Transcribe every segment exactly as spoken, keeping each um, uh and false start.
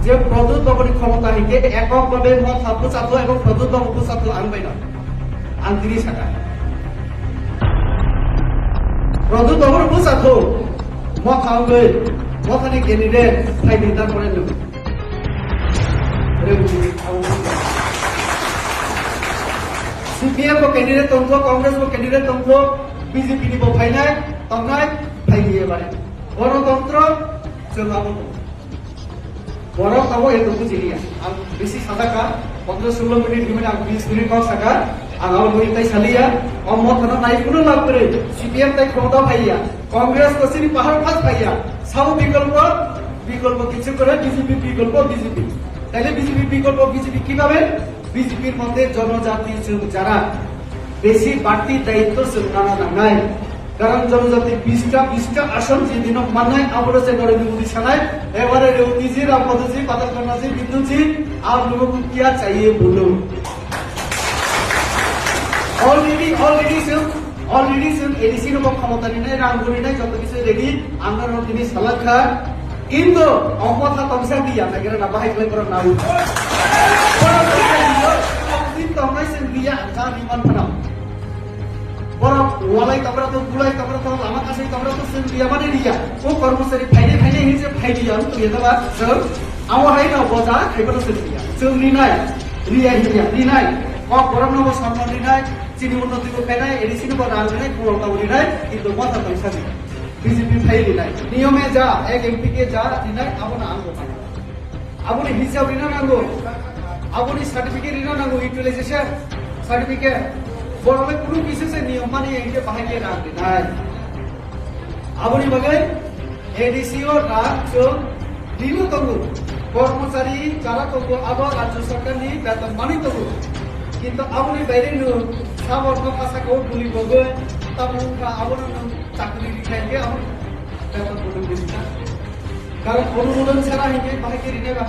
Je Pradyut Babuni khomota hinkhe ekok babe Motha bwsathu ebong Pradyut Babu bwsathu ang bai no. Ang tini saka. Pradyut Babuni bwsathu Motha wngwi Mothani candidate phaidi tarpore nwng. C P M bo candidate tongkho, Congress bo candidate tongkho, B J P ni bo phainai, tongnai, phaidi ebare. Ganatantra, chwng abo tong. Borok abo eto bujiliya. Ang bisi sajaka, pondro solo minute hinmani ang bis minute kok saka, ang abo bui tai saliya, o Mothano nai kuno lab kwrwi, C P M tai khomota phaiya, Congress to sini pahar phas phaiya, sao bikolpo, bikolpo kichu kore B J P bikolpo B J P. Taile B J P bikolpo B J P kibabe? B J P-r mote jonojati chwng jara besi bati daitto chwng nana nangnai. Karon jonojati bista bista ason je dino mannai, aboro je Narendra Modi sanai, ebare Rewtiji, Rampadji, Patalkannaji, Binduji, aap logo ko kya chahiye bolo? Already, already chwng, already chwng A D C no bo khomota rinai, rang bo rinai, joto kichu ready, amra no tini salak kha. Kintu o Motha tongsa diya, nagira na bahai khlai borok nawi. Borok tongsa diya, din tongnai chwng diya, ang kha ri man phano. Borok walai tongra to, bulai tongra to, lama kasai tongra to, chwng diya mani diya. O kormochari phainai phainai hinse phai diya, ang to yada ba, chwng. Amo hai no boja, khai bono chwng diya. Chwng rinai, riya hinya, rinai. Kok borok no bo samno rinai, chini unnoti bo khainai, A D C no bo rang rinai, khulok tabo rinai, kintu Motha tongsa diya. B J P phai rinai. Niyome ja, ek M P ke ja rinai, abono ang bo manya. Aboni hisab rina nango. Aboni certificate rina nango, utilization certificate. Borok le kunu kisa se niyom mani engke bahai ke rang rinai. Aboni bagwi A D C o rang chwng rino tongo. Kormochari jara tongo, abo rajya sarkar ni beton mani tongo. Kintu aboni baire no sabor no kasa ko buli bogoi, tamo wngkha abono no chakri rikha hinkhe abo beton bodol rikha. Karon onumodon chara hinkhe bahai khe rinai ba.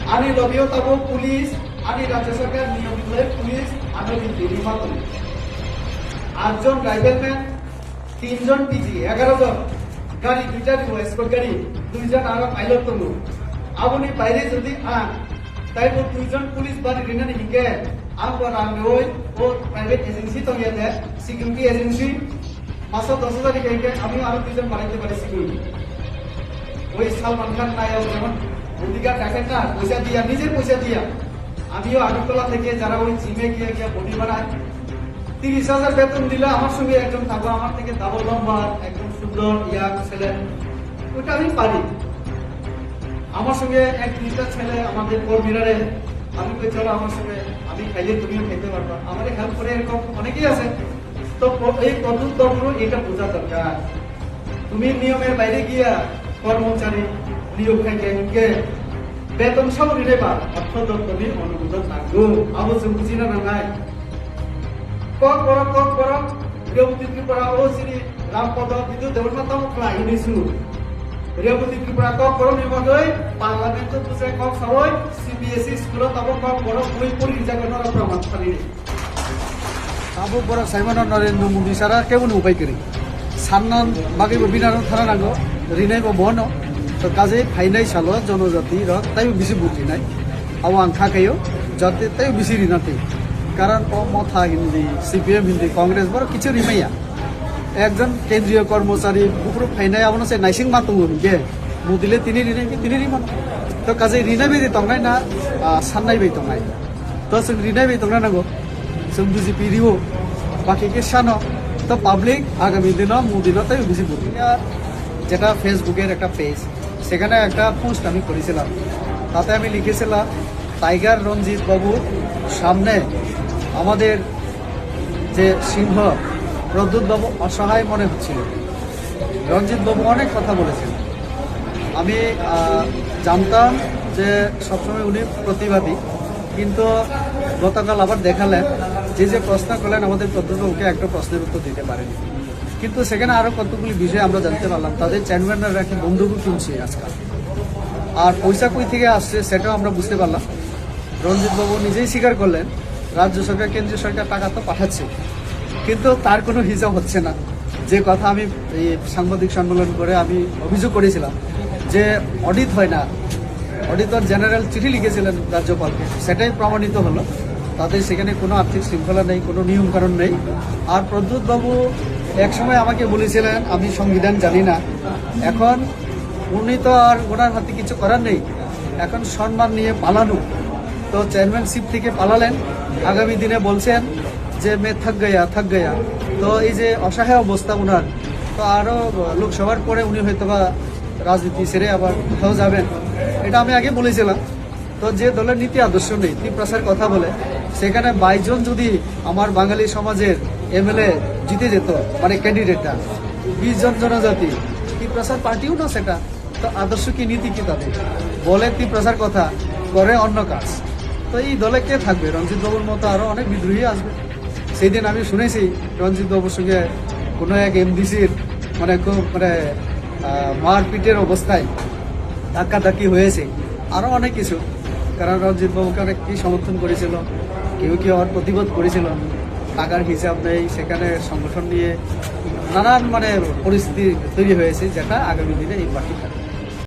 Ani lobby o tabo police, ani rajya sarkar niyom khlai police, ano rinti rima tongo. Atjon rifleman, tinjon T G, egaro jon. Gari duita ribo, escort gari, duijon aro pilot tongo. Aboni baire jodi ang, taibo duijon police bari rinani hinkhe, ang bo rang rioi, o private agency tongya de, security agency, paso dos hajar hinkhe, ami aro duijon baraite pari security. Oi Salman Khan nai, jemon bodyguard rakhe na, poisa diya, nijer poisa diya. Amiyo Agartala theke jara oi gym-e giya giya body banai, tiris hajar beton dile amar songe ekjon thakbo, amar theke double lamba, ekdom sundor, young, sele. Oita ami pari. Amar songe ek duita sele amader kormirare, ami koi cholo amar songe, ami khaile tumiyo khaite parba. Amare help kore erokom onekei ache. To pro-, ei Pradyut Baburo eta bujha dorkar. Tumi niyomer baire giya kormochari niyok khai khe hinkhe beton sao rinai ba ortho doptorni onumodon nango. Abo chwng bujina nangnai. Kokborok, kokborok, Rewati Tripura o chini Rampada Bidyut Debbarma tamo khlai hinwi su. Rewati Tripura kokborokni bagwi parliament-o bwsai kok saui C B S E school-o tabuk kokborok bui pori rijak norok praman thani. Tabuk borok saimano Narendra Modi sara kebo ni upai kwrwi. Sanna bagwi bo binaro thana nango, rinai bo bono. To kajai phainai salo jonojati rok taibo bisi vote rinai. Abo ang kha khaio, jate taibo bisi rina twi. Karon o Motha hindi, C P M hindi, Congress borok kichu rimaya. Ekjon kendriyo kormochari buphuru phainai abono se naising ma tongo hinkhe. Modi le tini rinai, tini rimano. To kajai rinai bai tongnai na, ah, sannai bai tongnai. To chwng rinai bai tongna nango. Chwng B J P rio. Baki khe sano. To public agami dino Modi no tei bisi budi. যেটা ফেসবুকের একটা পেজ, সেখানে একটা পোস্ট আমি করেছিলাম। তাতে আমি লিখেছিলাম, "টাইগার রঞ্জিত বাবুর সামনে আমাদের যে সিংহ প্রদ্যুৎ বাবু অসহায় মনে হচ্ছিল।" রঞ্জিত বাবু অনেক কথা বলেছেন। আমি, আহ, জানতাম যে সবসময় উনি প্রতিবাদী, কিন্তু গতকাল আবার দেখালেন, যে যে প্রশ্ন করলেন আমাদের প্রদ্যুৎ বাবুকে একটা প্রশ্নের উত্তর দিতে পারেনি। কিন্তু সেখানে আরো কতগুলি বিষয় আমরা জানতে পারলাম, তাদের চেয়ারম্যানরা নাকি বন্দুকও কিনছে আজকাল, আর পয়সা কই থেকে আসছে সেটাও আমরা বুঝতে পারলাম। রঞ্জিত বাবু নিজেই স্বীকার করলেন, রাজ্য সরকার, কেন্দ্রীয় সরকার টাকা তো পাঠাচ্ছে, কিন্তু তার কোনো হিসাব হচ্ছে না। যে কথা আমি এই সাংবাদিক সম্মেলন করে আমি অভিযোগ করেছিলাম যে অডিট হয় না, অডিটর জেনারেল চিঠি লিখেছিলেন রাজ্যপালকে, সেটাই প্রমাণিত হলো। তাতে সেখানে কোনো আর্থিক শৃঙ্খলা নেই, কোনো নিয়মকানুন নেই। আর প্রদ্যুৎ বাবু একসময় আমাকে বলেছিলেন, "আমি সংবিধান জানি না।" এখন উনি তো আর ওনার হাতে কিছু করার নেই, এখন সম্মান নিয়ে পালানো। তো চেয়ারম্যানশিপ থেকে পালালেন, আগামী দিনে বলছেন যে "মে থাক গয়া, থাক গয়া।" তো এই যে অসহায় অবস্থা ওনার, তো আরও লোকসভার পরে উনি হয়তো বা রাজনীতি ছেড়ে আবার কোথাও যাবেন, এটা আমি আগে বলেছিলাম। তো যে দলের নীতি আদর্শ নেই, তিপ্রাসার কথা বলে, সেখানে বাইশ জন যদি আমার বাঙালি সমাজের এমএলএ জিতে যেত, মানে ক্যান্ডিডেটটা, বিশ জন জনজাতি, তিপ্রাসার পার্টিও না সেটা। তো আদর্শ কি, নীতি কি তাদের? বলে তিপ্রাসার কথা, করে অন্য কাজ। তো এই দলে কে থাকবে? রঞ্জিত বাবুর মতো আরো অনেক বিদ্রোহী আসবে। সেই দিন আমি শুনেছি রঞ্জিত বাবুর সঙ্গে কোনো এক এমডিসির মানে খুব মানে আহ, মারপিটের অবস্থায় ধাক্কাধাক্কি হয়েছে, আরো অনেক কিছু। কারণ রঞ্জিত বাবুকে অনেক কি সমর্থন করেছিল, কেউ কেউ আবার প্রতিবাদ করেছিল। টাকার হিসাব নেই, সেখানে সংগঠন নিয়ে নানান মানে পরিস্থিতি তৈরি হয়েছে, যেটা আগামী দিনে এই পার্টি থাকবে।